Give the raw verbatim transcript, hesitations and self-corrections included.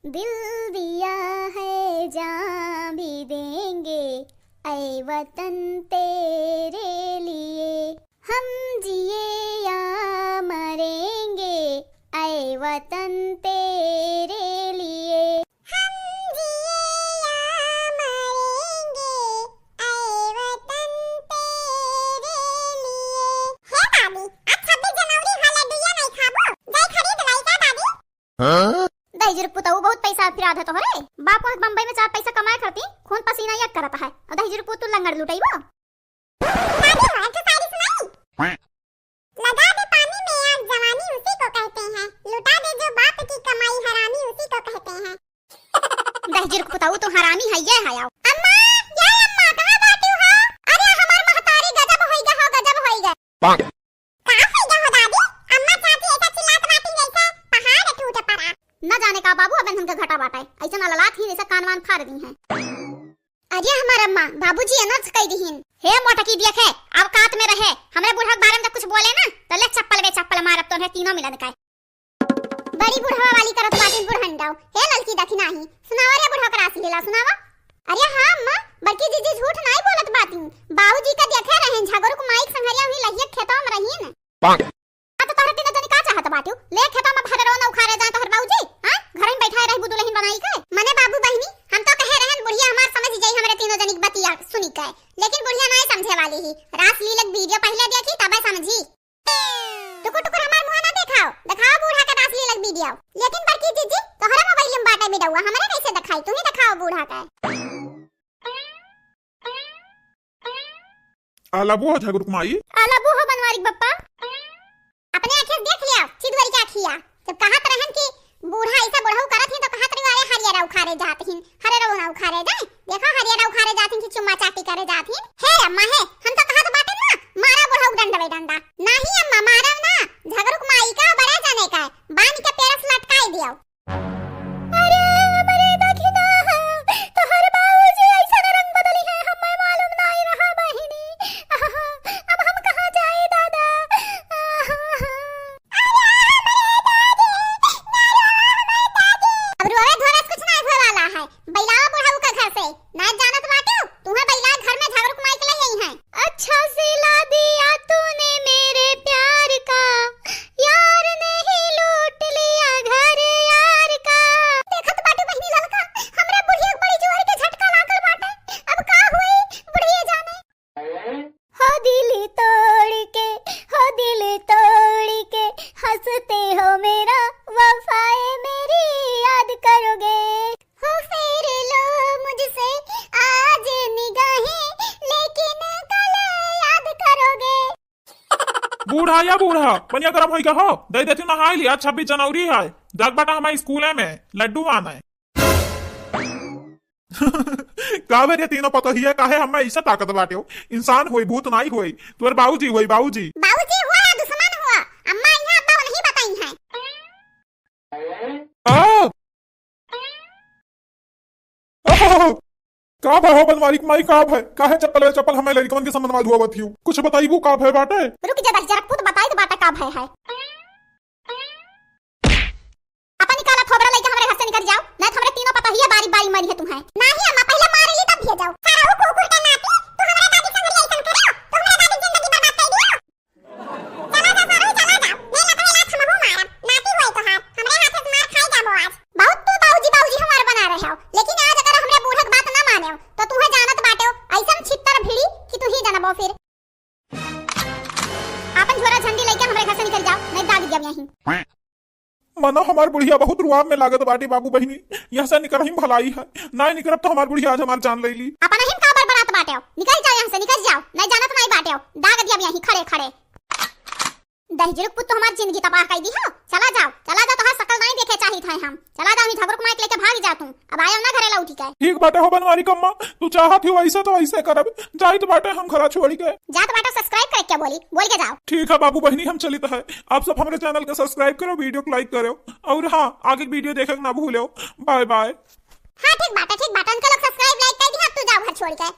दिल दिया है जान भी देंगे ऐ वतन तेरे लिए, हम जिए या मरेंगे ऐ वतन तेरे लिए। हम जिए या मरेंगे ऐ वतन तेरे लिए। हे दादी, आज छब्बीस जनवरी है, लड्डुइया नहीं खाबू? जाई खरीद लाई का दादी? हाँ? दहिजर पुतऊ बहुत पैसा फिरात है तोहरे। बाप वहाँ बम्बई में चार पैसा कमाए करती, खून पसीना एक करत है। और दहिजर पुतऊ लंगड़ लुटइबो। दादी हो, एक ठो शायरी सुनाई? लगा दे पानी में आज जवानी उसी को कहते हैं, लुटा दे जो बाप की कमाई हरामी उसी को कहते हैं। दहिजर पुतऊ तो हरामी है, ये है आओ। अम्मा, ये अम्मा, कहाँ बाटी हो? अरे हमार महतारी गजब होइगा हो, गजब होइगा। का होइगा हो दादी? अम्मा चाची ऐसा चिल्लात बाटी जैसे पहाड़ टूट पड़ा। न जाने का बाबू, अब इनका घटा बाटा है, ऐसा न ललात ही जैसे कान वान फाड़ दी हैं। अरे हमार अम्मा, बाबूजी अनर्थ कई दिहिन। हे मोटकी देखे, अब कात में रहे, हमरे बूढ़ा के बारे में तो कुछ बोले ना, तो ले चप्पल बे चप्पल मारब तोहरे तीनों मिलन का। बड़ी बुढ़वा वाली करत बाटिन बुढ़ंडाओ। हे ललकी दखिनाही, सुनावा रे बुढ़वा के रास लीला, सुनावा। अरे हाँ अम्मा, बड़की जीजी झूठ नाई बोलत बाटिन। बाबूजी का देखे रहेन, झगरुक माई के संघरिया हुई लहिया खेतवा में रहीन। हाँ, तो तोहरे तीनों जनी का चाहत बाटिउ? ले खेतवा में भरे रहो ना उखारे जाए तोहर बाबूजी, हाँ? घर में बैठा रहबू दुल्हन बनाई के। मने बाबू बहिनी, हम तो कहे रहन बुढ़िया हमार समझ जाई हमरे तीनों जनी के बतिया सुनी के, लेकिन बुढ़िया नाई समझे वाली ही। रास लीला के video पहले देखी तबे समझी। टुकुर टुकुर हमार मुँह ना देखाओ, देखाओ बूढ़ा का रास लीला के video। लेकिन बड़की जीजी, तोहरे मोबाइल में बाटे बिडौआ, हमरे कैसे देखाई? तू ही देखाओ बूढ़ा का। आला बुआ झगरुक माई। आला बुआ बनवारी बप्पा। अपने आँखें से देख लिया, चिदवरी के आँखिया। जब कहत रहन कि बूढ़ा ऐसा बुढ़ऊ करत ही तो कहत रही, "अरे हरियरा उखारे जात हिन, हरियरा ना उखारे जाए। देखो हरियरा उखारे जात हिन कि चुम्मा चाटी करे जात हिन।" हे अम्मा हे, हम तो कहत बाटे ना, मारा बुढ़ऊ डंडवे डंडा। नाही अम्मा, मारा ना, झगरुक माई का बड़ा जाने का है, बांध के पेरस लटकाई दियो। अरे, हमरे दखिना, तोहर बाबूजी अइसन रंग बदली है, हमें मालूम नाई रहा बहिनी। आहा, अब हम कहाँ जाए दादा? आहा। अब रोवे धोवे से कुछ नाई होए वाला है। बैलावा बुढ़ऊ का घर से, नाई जानत बाटे, तुम्हें बैला घर में झगरुक माई के ले आई है। अच्छा सिला दिया तूने मेरे प्यार का, यार ने ही लूट लिया घर यार का। देखत बाटू बहिनी ललका, हमरा बुढ़िया के बड़ी जोर के झटका लागल बाटे। अब का होई बुढ़िया जाने। हो दिल तोड़ के, हो दिल तोड़ के हंसते हो मेरा, वफाए मेरी याद करोगे। हो फेर लो मुझसे आज निगाहें, लेकिन कल याद करोगे। बूढ़ा या बूढ़ा, पनिया गरम होई गया हो, दे देती नहाई लिया, छब्बीस जनवरी है, जात बाटा हमारे स्कूले में लड्डू आना है। का बे रे तीनों पतोहिया, काहे हमें ऐसा ताकत बाटे हो? इंसान होई, भूत नाई होई, तोर बाबूजी होई, बाबूजी। बाबूजी हुआ या दुश्मन हुआ, अम्मा यहाँ अब्बा नहीं बताई हैं। आ! ओहो! का भय हो बनवारी के माई, का भय? काहे चप्पल वे चप्पल हमें लड़िकवन के समझ में धुआवत हियो? कुछ बताइबू का भय बाटे? रुक जा दहिजरा, खुद बताई तो बाटे का भय है। अपन निकाला थोबरा लइके हमरे घर से निकल जाओ, नहीं तो हमरे तीनों पतोहिया बारी बारी मरी है तुम्हें। नाही अम्मा, पहले मार ली तब दिया जाओ। सारा कुकुर का नाती, तू हमरा दादी संग ऐसन करो, तू हमरा दादी जिंदगी बर्बाद कर दियो। चला जा सारू, चला जा। मैं लकड़े लात हमहू मारब। नाती होई तोहार। हमरे हाथे से मार खाई जाबो आज। बहुत तू बाबूजी, बाबूजी हमार बना रहे हो, लेकिन आज अगर हमरे बूढ़क बात ना माने हो, तो तुहे जानत बाटे हो, ऐसन छित्तर भिड़ी कि तू ही जानबो फिर। आपन झोरा झंडी लेके हमरे घर से निकल जाओ, नहीं दाग दिया यहीं। मनो हमार बुढ़िया बहुत रुआब में लागत बाटी बाबू बहिनी, यहाँ से निकल ही भलाई है, ना निकलब तो हमार बुढ़िया आज हमार जान ले ली। अपन हिम का बरबरात बाटे हो, निकल जाओ यहाँ से, निकल जाओ, नहीं जानत नहीं बाटे हो, दाग दिया यहीं खड़े खड़े। दहिजरुक पुत तो हमार जिंदगी तबाह कर दी हो। चला जाओ, चला जाओ, तोहार शकल नहीं देखे चाहित है हम। चला जाओ, ही झगरुक माइक लेके भाग जा तू। अब आयो ना घरे लौटी के। ठीक बाटे हो बनवारी कम्मा, तू चाहत हो ऐसे तो ऐसे करब। जाइत बाटे हम घरा छोड़ी के। जात बाटे subscribe करे क्या बोली, बोल के जाओ। ठीक है बाबू बहिनी, हम चलित है। आप सब हमरे channel के subscribe करो, video को like करो और हाँ, आगे video देखे के ना भूलो। Bye bye। हाँ ठीक बाटे, ठीक बाटे, उनके लोग subscribe like कर दी, अब तू जाओ घर छोड़ के।